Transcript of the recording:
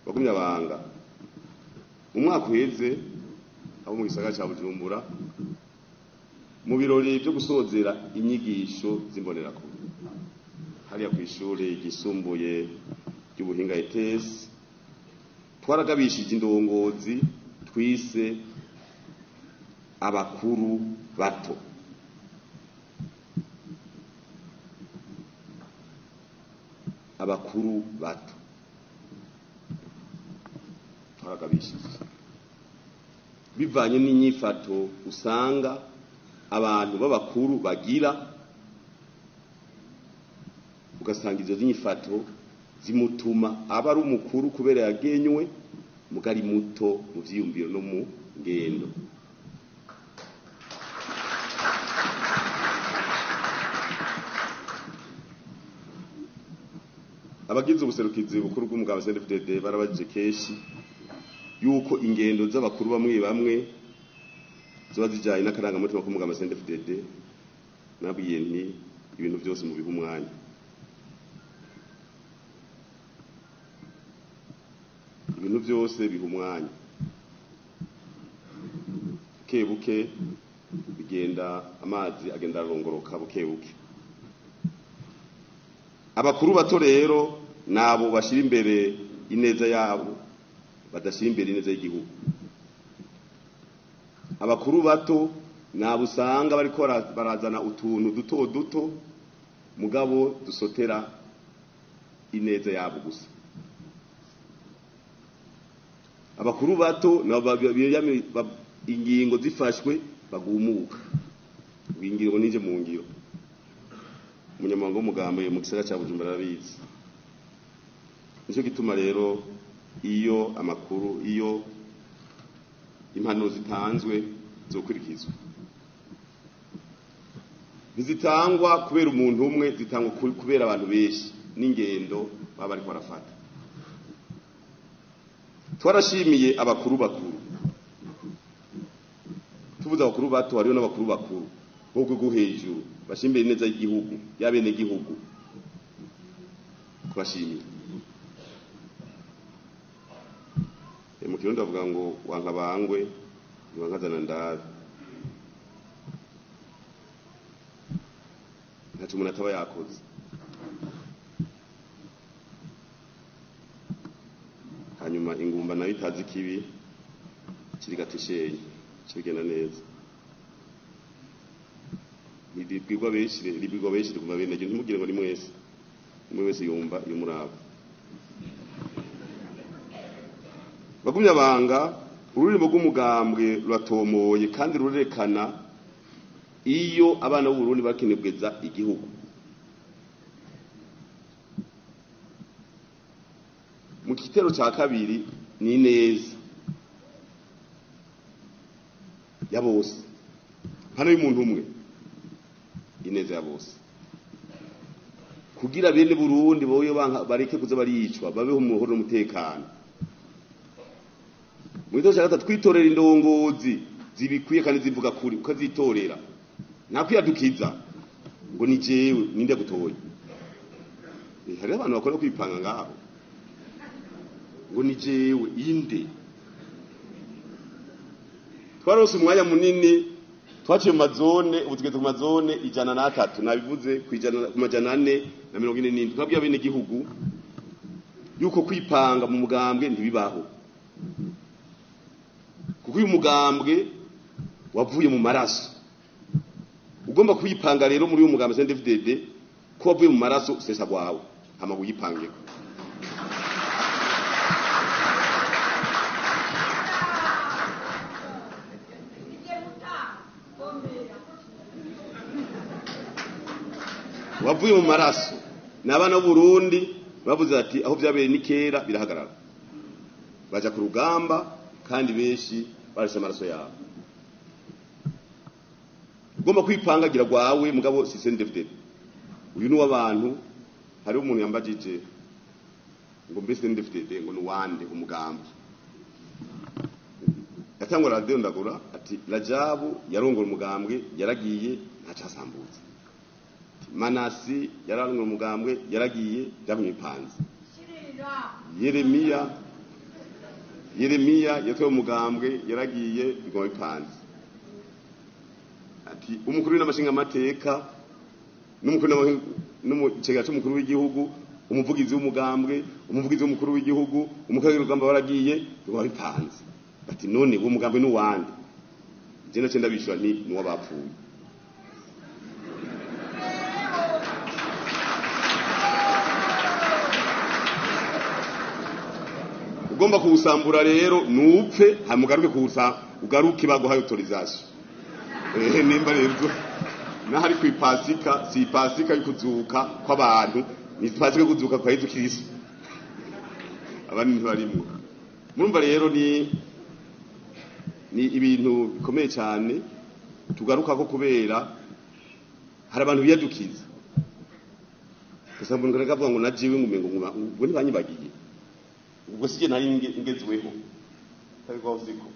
Bagumya banga mu mwaka uheze abo mu gisagara ca Bujumbura mu birori byo gusozera inyigisho z'imbonerakure hariya kw'ishure ryisumbuye ry'ubuhinga ETS, twaragabishije indongozi twise abakuru bato. Abakuru bato twaragabishije bivanye n'inyifato usanga abantu b'abakuru bagira, ugasanga izo nyifato zimutuma aba ari umukuru kubera yagenywe, mugari muto mu vyiyumviro no mu ngendo. Abagize ubuserukizi bukuru bw'umugabo CNDD-FDD barabajije kenshi yuko ingendo z'abakuru bamwe bamwe ziba zijanye n'akarangamutima k'umugabo CNDD-FDD. Nabwiye nti ibintu byose mu biha umwanya. Ibintu byose biha umwanya. Buke buke bigenda, amazi agenda arongoroka buke buke. Abakuru bato rero nabo bashira imbere ineza yabo, badashira imbere ineza y'igihugu. Abakuru bato nabo usanga bariko barazana utuntu duto duto mugabo dusotera ineza yabo gusa. Abakuru bato nabo ingingo zifashwe bagumuka, ingingo nije mu ngiro. Umunyamabanga w'umugambi mu gisagara ca Bujumbura arabizi. Nico gituma rero iyo amakuru, iyo impanuro zitanzwe zokurikizwa, ntizitangwa kubera umuntu umwe, zitangwa kubera abantu benshi n'ingendo baba bariko barafata. Twarashimiye abakuru bakuru, tuvuze abakuru bato hariho n'abakuru bakuru bo ku rwego hejuru bashimiye neza y'igihugu y'abene gihugu, kubashimira. Mu kirundi bavuga ngo wanka bangwe ntiwankazana ndabe. Ntaco umuntu ataba yakoze. Hanyuma ingumba nayo itazi ikibi kirigata ishenye, kibigenda neza. Ribwirwa benshi, ribwirwa benshi riguma bene ryo, ntimugire ngo ni mwese. Umwe wese yumva iyo muraba. Bagumya banga ururimi rw'umugambwe ruratomoye kandi rurerekana iyo abana b'u Burundi bakenebweza igihugu. Mu gitero ca kabiri ni neza ya bose, hano y'umuntu umwe, ineza ya bose, kugira bene Burundi boyo bareke kuza baricwa, babeho mu mahoro n'umutekano. Mu gitero ca gatatu twitorera indongozi zibikwiye kandi zivuga kuri, ukazitorera nta kwiyadukiza ngo ni jewe ninde gutoye. Hariho abantu bakora kwipanga ngaho ngo ni jewe inde. Twarose umwanya munini, twaciye mu mazone, ubu tugeze ku mazone 103, nabivuze ku 447. Twabwiye abene gihugu yuko kwipanga mu mugambwe ntibibaho, kuko uyu mugambwe wavuye mu maraso. Ugomba kwipanga rero muri uyu mugambwe CNDD-FDD ko wavuye mu maraso, sesa gwawe hama wiyipangeko. Wavuye mu maraso. N'abana b'u Burundi bavuze ati aho vyabereye ni kera birahagarara, baja ku rugamba kandi benshi barashe amaraso yabo. Ugomba kwipangagira gwawe mugabo si CNDD-FDD. Uyu ni w'abantu. Hari umuntu yambajije ngo mbe CNDD-FDD ngo ni wande umugambi. Yatangwa radio ndagura ati Rajabu yarongora umugambwe yaragiye ntacasambutse. Manasi yararongora umugambwe yaragiye byamwipanze. Yeremiya Yeremiya yatoye umugambwe, yaragiye, biguma bipanze. Ati umukuru w'amashinga amateka n'umukuru n'umukega c'umukuru w'igihugu, umuvugizi w'umugambwe, umuvugizi w'umukuru w'igihugu, umukuru w'urugamba, baragiye, biguma bipanze. Bati none uwo mugambwe n'uwande? Je nace ndabishura nti nuw'abapfuye. Ugomba kuwusambura rero nupfe, hanyuma ugaruke kuwusa, ugaruke baguhaye autorisation. Nimba rero nahari ku ipasika, si ipasika yo kuzuka kw'abantu, ni ipasika yo kuzuka kwa Yesu Kristo, abandi ntibarimwo. Murumva rero ni ibintu bikomeye cyane tugaruka ko, kubera hari abantu biyadukiza. Gusa mbona kavuga ngo najiwe ngumengo ubwo ntibanyibagiye, ubwo sije nari ngezweho, ariko siko.